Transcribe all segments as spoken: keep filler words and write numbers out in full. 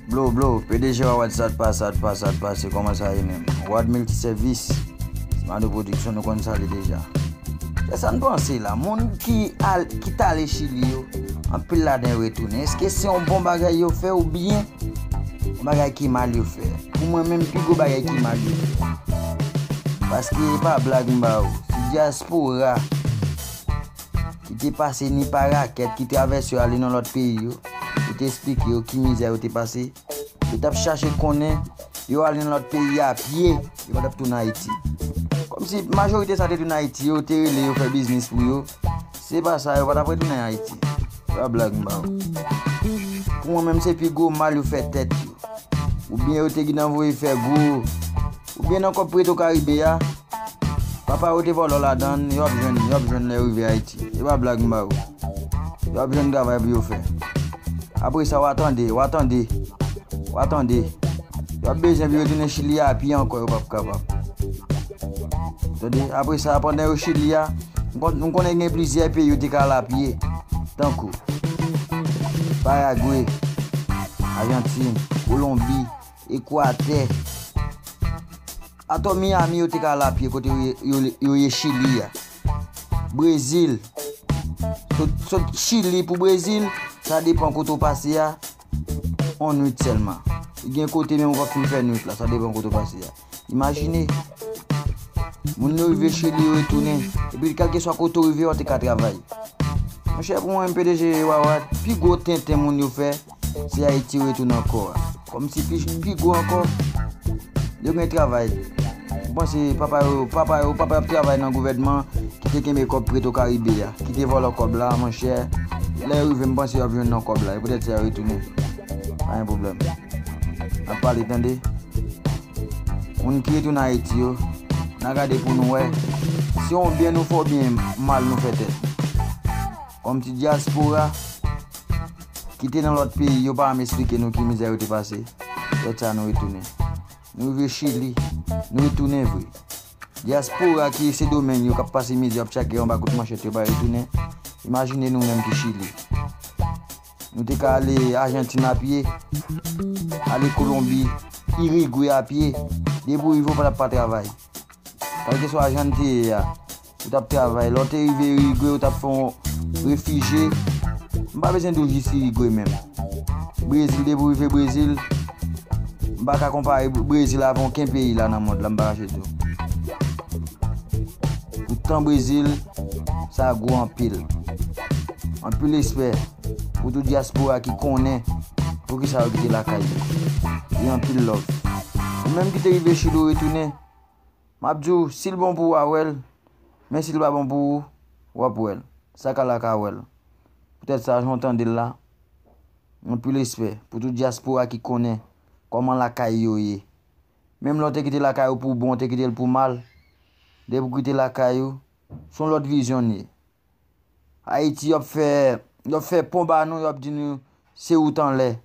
Blo, blo, P D G Wawad, sa t pase, sa t pase, sa t pase, kòman sa ye menm? Wad Multiservice, Smado Production, nou konn sa li deja. Kisa n panse la? Moun ki al, ki t ale Chili yo, anpil ladan yo retounen. Èske se yon bon bagay yo fè oubyen yon bagay ki mal yo fè? Pou mwen menm, pi gwo bagay ki mal yo fè. Paske e pa blag m ba ou. Si dyaspora ki te pase ni pa rakèt, ki travèse yo ale nan lòt peyi yo, yo te esplike yo ki mizè yo te pase, yo t ap chache konnen, yo ale nan lòt peyi a pye, yo pa t ap tounen Ayiti. Kòmsi majorite sa te tounen Ayiti, yo te rele yo fè biznis pou yo. Se pa sa, yo pa t ap retounen Ayiti. Se pa blag m ba ou. Pou mwen menm, se pi gwo mal yo fè tèt yo. Oubyen yo te gentan voye fè gwo. Oubyen nan kòb Petro Caribe a, papa yo te vòlò ladan l, yo ap jwenn, yo ap jwenn lè yo rive Ayiti. E pa blag m ba ou. Yo ap jwenn travay pou yo fè. Apre sa, w a tande, w a tande, w a tande. Yo ap bezwen pou yo tounen Chili a pye ankò, yo p ap kapab. Tande, apre sa, pandan yo Chili a, m kon-, m konnen gen plizyè peyi yo te ka al a pye, tankou Paragwe, Ajantin, Kolonbi, Ekwatè. Atò Miami yo te ka al a pye kote yo, yo, yo ye Chili a. Brezil. Sot, sot Chili pou Brezil, sa depan kote w pase a, yon nwit sèlman. Gen kote menm ou p ap fin fè nwit la, sa depan kote w pase a. Imajine, moun yo rive Chili, yo retounen. Epi kèlkeswa kote w rive, w te ka travay. Monchè, pou mwen, P D G Wawad, pi gwo tenten moun yo fè, se Ayiti yo retounen ankò a. Kòmsi pi, pi gwo ankò, yo gen travay. M panse papa yo, papa yo, papa yo ap travay nan gouvènman ki te kenbe kòb Petro Caribe a, ki te vòlò kòb la, monchè. Lè yo rive, m panse yo ap jwenn nan kòb la. E poutèt sa yo retounen. Pa gen pwoblèm. N ap pale, tande. Moun ki retounen Ayiti yo, n a gade pou nou wè si yon byen nou fè oubyen mal nou fè tèt. Kòmsi dyaspora ki te nan lòt peyi, yo pa janm esplike nou ki mizè yo te pase. Lè sa nou retounen. Nou rive Chili, nou retounen vre. Dyaspora ki Sendomeng yo k ap pase mizè, ap tchake anba kout manchèt, yo pa retounen. Imajine nou menm ki Chili. Nou te ka ale Ajantin a pye, ale Kolonbi, Irigwe a pye. Depi w rive, w pa t ap pa travay. Kèlkeswa jan n te ye a, ou t ap travay. Lè w te rive Irigwe, ou t ap fè yon refijye. M pa bezwen di w jis Irigwe menm. Brezil, depi w rive Brezil, m pa ka konpare Brezil avè okenn peyi la nan mond la, m pa kache di w. Poutan Brezil, sa gwo anpil. Anpil respè pou tout dyaspora ki konnen poukisa yo kite lakay yo. E anpil love. Ou menm ki te rive Chili, ou retounen, m ap di w, si l bon pou ou, w a wè l, men si l pa bon pou ou, w ap wè l. Sa k al la ka wè l. Poutèt sa, jan w tande l la, anpil respè pou tout dyaspora ki konnen kòman lakay yo ye. Menm lè w te kite lakay ou pou bon, w te kite l pou mal, depi w kite lakay ou, se yon lòt vizyon n ye. Ayiti, y ap fè, y ap fè pon ba nou, y ap di nou se wout anlè.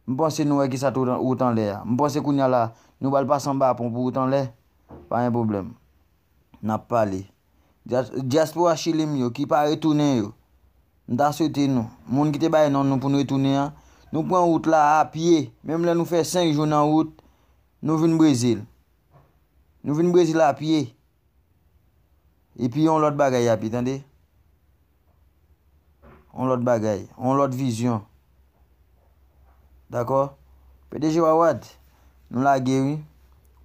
M panse nou wè kisa t wout an-, wout anlè a. M panse kounye a la, nou pral pase anba pon pou wout anlè. Pa gen pwoblèm. N ap pale. Dyas-, dyaspora Chili m yo ki pa retounen yo, m ta swete nou, moun ki te bay non nou pou n retounen an, nou pran wout la a pye. Menm lè nou fè senk jou nan wout, nou vin Brezil. Nou vin Brezil a pye. Epi yon lòt bagay api, tande. Yon lòt bagay, yon lòt vizyon. Dakò? P D G Wawad, nou lage wi.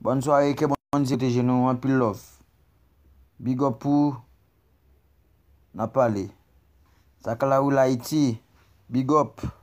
Bòn sware, ke Bondye pwoteje nou, anpil love. Big up pou ou. N ap pale. Sa ka la wi Ayiti. Big up.